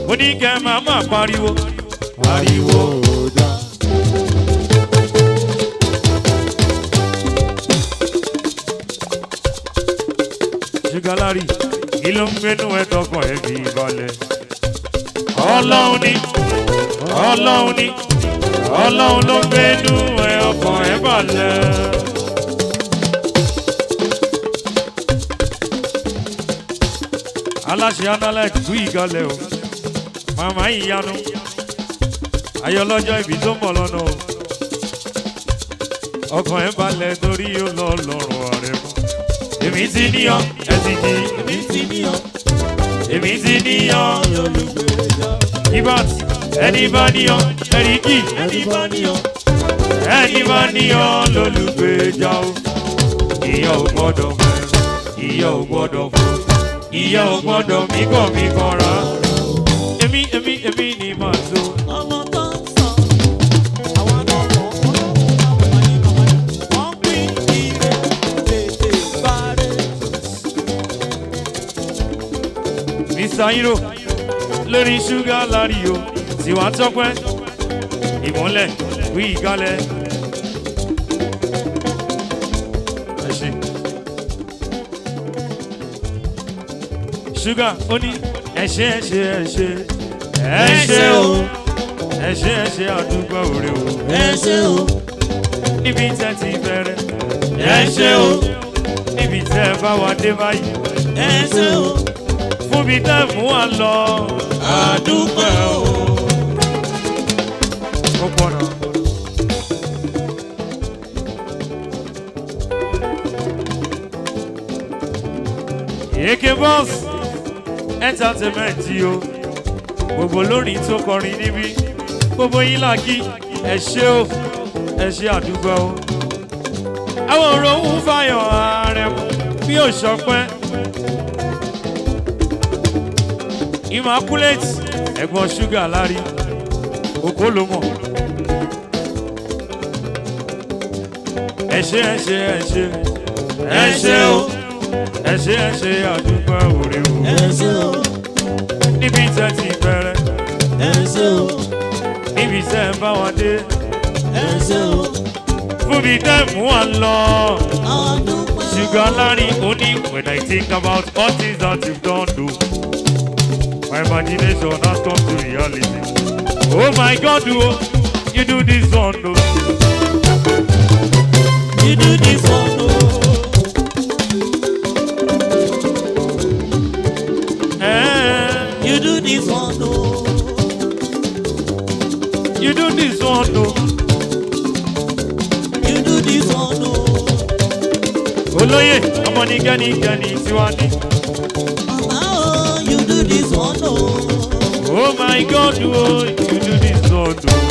Mo ní kẹ́ máa máa pariwo. Ariwo. Ọ̀dà. Sugar Larry, kí ló ń gbénú ẹ tọkàn ẹ fi balẹ̀? Ọlọ́run ni, Ọlọ́run ni, Ọlọ́run ló ń gbénú ẹ ọkàn ẹ balẹ̀. Aláṣẹ Analec kú ìgalẹ̀ o, màmá ìyanu, ayọ̀ lọ́jọ́ ìbí tó ń bọ̀ lọ́nà o. Ọkàn ẹ balẹ̀ torí ó lọ lọ́rùn ọ̀rẹ́ mọ́. Èmi ti níyàn, ẹ ti di. Èmi ti níyàn. Èmi ti níyàn. Olùgbèjà. Ibat, ẹni bá níyàn, ẹ̀ríkì. Ẹni bá níyàn. Ẹni bá níyàn lólùgbèjà o. Ìyàn ò gbọ́dọ̀ mẹ́rin, ìyàn ò gbọ́dọ̀ fò, ìyàn ò gbọ́dọ̀ mígàn mígàn rà. Èmi èmi èmi ni màá tó. Ọmọ tó ń sọ, àwọn náà mọ̀ ọ́, màmá ní màmá ní. Wọ́n pín ire tètè bárẹ̀. Mr. Hero lórí Sugar Larry o, tiwa tọpẹ́, ìmọ́lẹ̀ wí ìgalẹ̀. Ẹ ṣé. Sugar ó ní ẹ ṣé ẹ ṣé ẹ ṣé ẹ ṣé o ẹ ṣé ẹ ṣé àdúgbò òre o Ẹ ṣé o, níbi tẹ́ ti bẹ̀rẹ̀ ẹ ṣé o níbi tẹ́ bá wa dé báyìí ẹ ṣé o, fún mi tẹ́ mú wa lọ. àdúpẹ́ o. Ó pọ̀ náà. AK Boss Entertainment yìí o gbogbo lórin tó kọrin níbí gbogbo yín là kí ẹ ṣé o ẹ ṣé àdúgbò o. Àwọn ọ̀rọ̀ ń fàyàn ààrẹ mú bí ò ṣọpẹ́. Immaculate ẹ̀gbọ́n Sugar Larry òkó ló mọ̀. Ẹ ṣé ẹ ṣé ẹ ṣé ẹ ṣé o ẹ ṣé ẹ ṣé àdúgbò òre o Ẹ ṣé o, níbi tẹ́ ti bẹ̀rẹ̀ ẹ ṣé o, níbi tẹ́ ń bá wọn dé ẹ ṣé o, fún mi tẹ́ mú wa lọ. àdúpẹ́ o. Sugar Larry ó ní when I think about all things that you've done do my imagination has come to reality. Oh my God o you do this one o. You do this one o. Eh, You do this one o. you do this one o. You do this one o. Olóyè ọmọ ní gẹ́nigẹ́ni tí wàá ní. Màmá o, you do this one o. Oh my God o you do this one o.